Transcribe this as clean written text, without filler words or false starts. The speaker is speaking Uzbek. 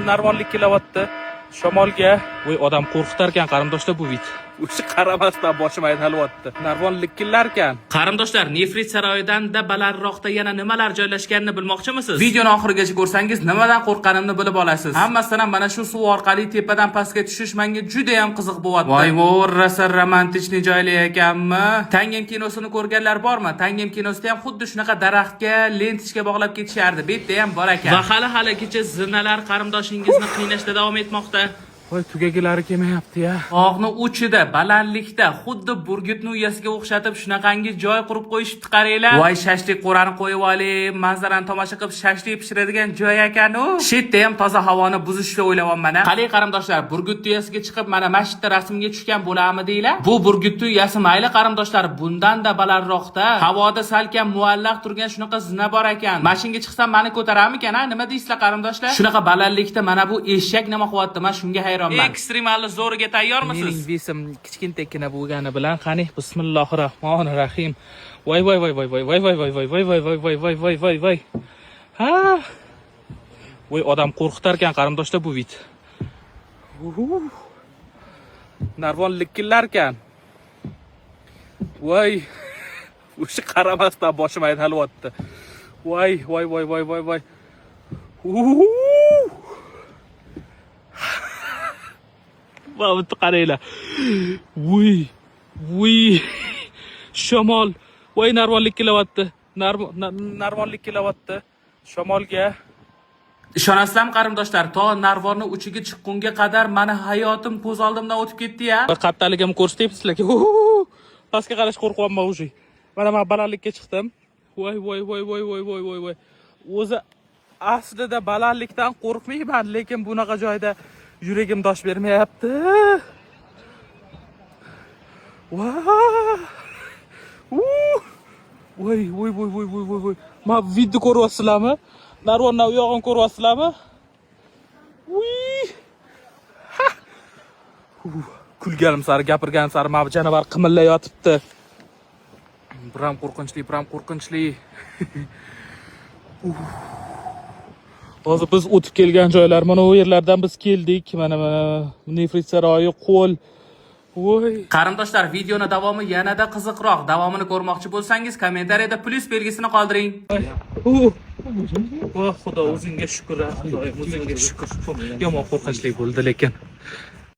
Narvonlik kelyapti. Shamolga. Voy, odam qo'rqitar ekan, qarindoshlar, bu вид. O'sha qaramasdan boshim aynalyapti. Narvon likillarkan. Qarindoshlar, Nefrit saroyidan-da balandroqda yana nimalar joylashganini bilmoqchimisiz? Videoni oxirigacha ko'rsangiz, nimadan qo'rqqanimni bilib olasiz. Hammasidan ham mana shu suv orqali tepadan pastga tushish menga juda ham qiziq bo'lyapti. Voy, vo, rosa романтичный joyli ekanmi? Tangem kinosini ko'rganlar bormi? Tangem kinosida ham xuddi shunaqa daraxtga ленточка bog'lab ketishardi. Bu yerda ham bor ekan. Va hali haligacha zinalar qarindoshingizni qiynashda davom etmoqda. Voy, tugagilari kelmayapti ya. Tog'ni uchida, balandlikda xuddi burgutni uyasiga o'xshatib shunaqangi joy qurib qo'yishibdi, qaranglar. Voy, shashlik qo'rani qo'yib olib, manzarani tomosha qilib shashlik pishiradigan joy ekan u. Shu yerda ham toza havoni buzishni o'ylayapman a. Qalay, qarindoshlar, burgut uyasiga chiqib mana shu yerda rasmga tushgan bo'larmi deylar? Bu burgut uyasi mayli, qarindoshlar, bundan-da balandroqda havoda salkam muallaq turgan shunaqa zina bor ekan. Mashinga chiqsam meni ko'tararmikan, a? Nima deysizlar, qarindoshlar? Shunaqa balandlikda mana bu eshak nima qilyapti? Men shunga hayronman. Ekstremalni zo'riga tayyormisiz? Mening вес im kichkintakina bo'lgani bilan, qani, bismillahir rohmanir rohim. Voy, voy, voy, voy, voy, voy, voy, voy, voy, voy, voy, voy, voy, voy, voy, voy, voy. Ha. Voy, odam qo'rqitar ekan, qarindoshlar, bu вид. Narvon likillarkan. Voy. O'sha qaramasdan boshim aynalyapti. Voy, voy, voy, voy, voy, voy. Uhu. Mana bu qaranglar. Vuy. Vuy. Shamol. Voy, narvonlik kelyapti. Narvonlik kelyapti. Shamolga. Ishonasizlarmi, qarindoshlar, to narvonni uchiga chiqqunga qadar mani hayotim ko'z oldimdan o'tib ketdi-ya. Qattaligimni ko'rsataymi sizlarga? Pastga qarash qo'rqyapman уже. Mana men balandlikka chiqdim. Voy, voy, voy, voy, voy, voy, voy, voy. O'zi aslida balandlikdan qo'rqmayman, lekin bunaqa joyda yuragim dosh bermayapti. Voy. Voy, voy, voy, voy, voy, voy, voy. Ma вид ni ko'ryapsizlarmi? Narvondan u yog'ini ko'ryapsizlarmi? Uy. Ha. Kulganim sari, gapirganim sari mana bu janavar qimillayotibdi. Biram qo'rqinchli, biram qo'rqinchli. Uf. Hozir biz o'tib kelgan joylar, mana u yerlardan biz keldik. Mana Nefrit saroyi, qo'l. Voy. Qarindoshlar, videoni davomi yanada qiziqroq. Davomini ko'rmoqchi bo'lsangiz, kommentariyada plyus belgisini qoldiring. Voy, Xudo, o'zingga shukr, Xudoyim, o'zingga shukr. Yomon qo'rqinchli bo'ldi lekin.